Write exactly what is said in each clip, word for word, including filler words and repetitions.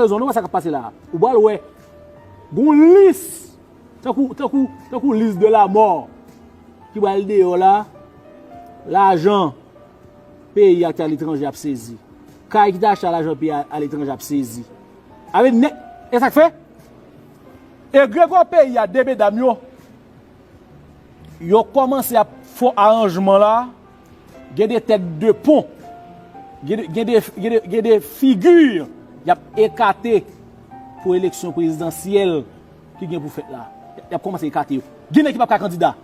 Rezon, nou wè sa k ap pase la a. Ou pral wè. Gon lis. Tankou, tankou, tankou lis de la mò. Ki pral deyò la. Lajan peyi a ki te aletranje ap sezi. Kay ki te achte a lajan peyi a aletranje ap sezi. Avè nèg, e sa k fè? Egregò peyi a, de medam yo, yo kòmanse ap fè aranjman la. Gen de tèt de pon. Gen de, gen de, gen de, gen de figi y ap ekate pou eleksyon prezidansyèl ki gen pou fèt la. Y ap kòmanse ekate yo. Gen nèg ki p ap ka kandida.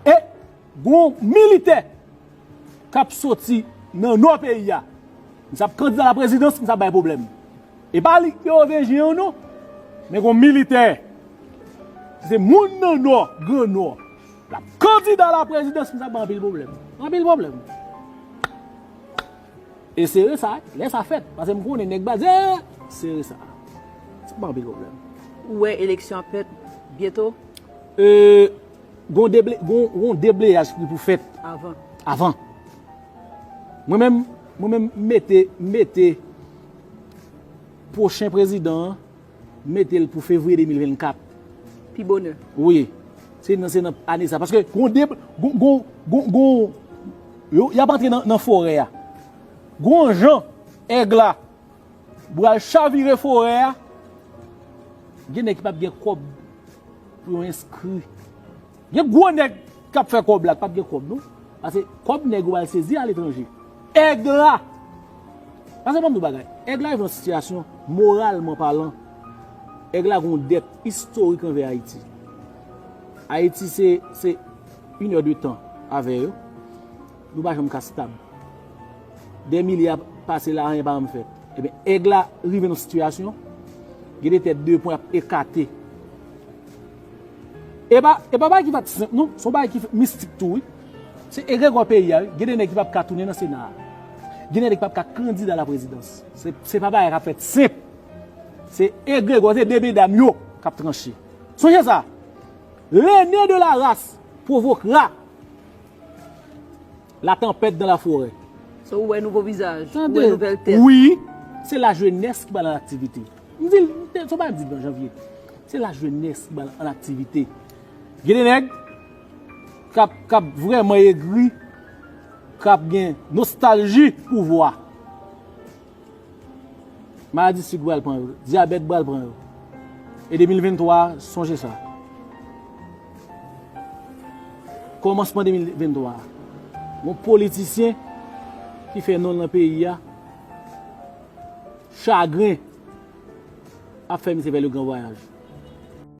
E gon militè k ap soti nan nò peyi a. Misye ap kandida laprezidans, misye ap bay pwoblèm. E pa li ki Mewovenjyen an non. Men gon militè. Si se moun nan nò, gran nò, l ap kandida laprezidans, misye ap bay anpil pwoblèm. Anpil pwoblèm. E sere sa, lè sa fèt. Paske m konnen nèg baze, sere sa. Sa ap bay anpil pwoblèm. Ou wè eleksyon ap fèt byento? E, gon deble, gon, gon debleyaj ki pou fèt. Avan. Avan. Mwen menm, mwen menm m mete, m mete pwochen prezidan an, m mete l pou fevriye de mil vennkat. Pi bonè. Wi. Se nan, se nan ane sa. Paske gon de, gon, gon, gon, gon, yo, y ap antre nan, nan forè a. Gon jan èg la pral chavire forè a. Gen nèg ki p ap gen kòb pou yo enskri. Gen gwo nèg k ap fè kòb la, k p ap gen kòb non. Paske kòb nèg yo al sezi aletranje. Èg la. Paske ban m di w bagay. Èg la rive nan sitiyasyon, moralman palan, èg la gon dèt istorik anvè Ayiti. Ayiti se, se inè de tan avè yo. Nou pa janm ka stab. Dè milye ap pase la, anyen pa janm fèt. Ebyen, èg la rive nan sitiyasyon, gen de tèt de pon ap ekate. E pa, e pa bagay ki pa t senp non, se yon bagay ki mistik tou wi. Se egregò peyi a wi, gen de nèg ki p ap ka tounen nan Sena a. Gen de nèg ki p ap ka kandida laprezidans. Se, se pa bagay k ap fèt senp. Se egregò, se de medam yo k ap tranche. Sonje sa, l'aîné de la race provoquera la tempête dans la forêt. So ou wè nouvo vizaj, ou wè nouvèl tèt. Wi, se lajenès ki pral an aktivite. M di l, se w pa di m nan janvye. Se lajenès ki pral an aktivite. Gen de nèg k ap, k ap vrèman egri, k ap gen nostalji pouvwa. Maladi sik pral pran yo, dyabèt pral pran yo. E de mil venntwa a, sonje sa. Kòmansman de mil venntwa a, yon politisyen ki fè non l nan peyi a, chagren ap fè misye fè le gran vwayaj.